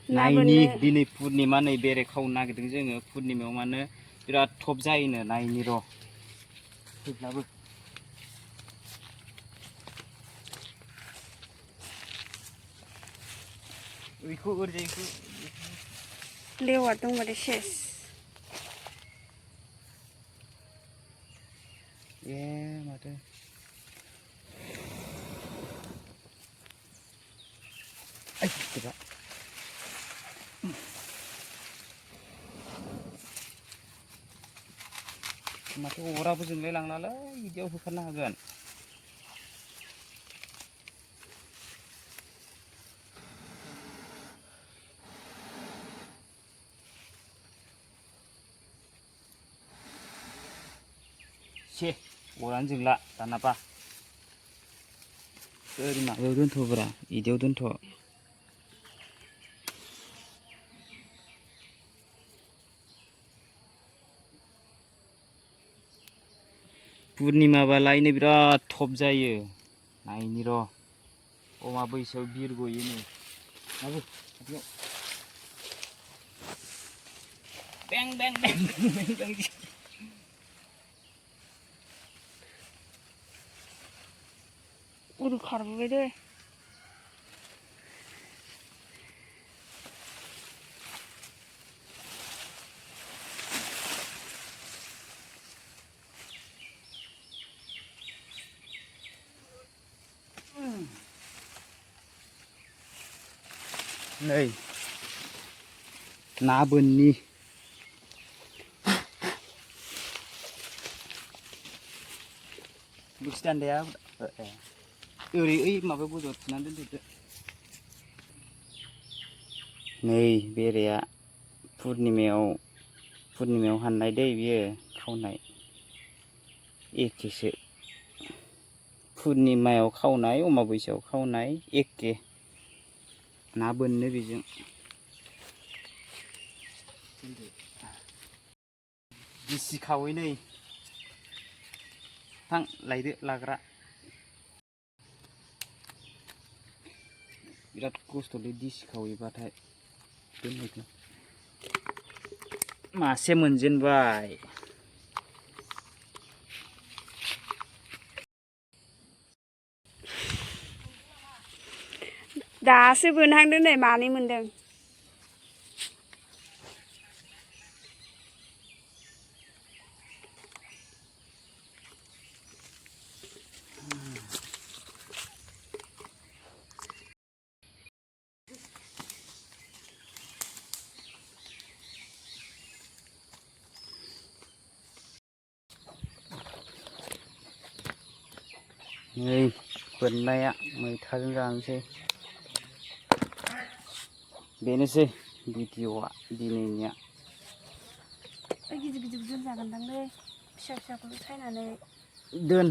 नायनि दिनै पुर्निमा नै बेरे खावनो नागिरदों जोङो पुर्निमायाव मानो बिराद थब जायोनो नायनि र' फैब्लाबो बेखौ ओरैजायखौ लेवार दंबाथाय सेस ए माथो आइ गैला माथो अराबो जोंलाय लांलालै बिदियाव होखारनो हागोन से अरानो जोंला दानाबा ओरै माबायाव दोनथ'ब्रा बिदियाव दोनथ' पुर्निमाबालायनो बिराद थब जायो नायनि र' अमा बैसोआव बिरग'योनो माबो बें बें बें बें बें उरु खारबोबाय दे नै ना बोननि बोरसि दान्दाया ओरै ओइ माबायाव गोजौआव थुनानै दोनदो नै बेरेया पुर्निमायाव हाननाय दै बियो खावनाय एखेसो पुर्निमायाव खावनाय अमाबैसायाव खावनाय एखे ना बोननो बेजों गिसि खावै नै थां लायदो लाग्रा बिराद खस्थ'लै दिसि खावैबाथाय दोननायखौ मासे मोनजेनबाय दासो बोनहांदों नै मानै मोनदों नै बोननाया मैथाजों जानोसै बेनोसै भिडिअ'आ दिनैनिया गिदिर गिदिर दोनजागोनदांलै फिसा फिसाखौल' सायनानै दोन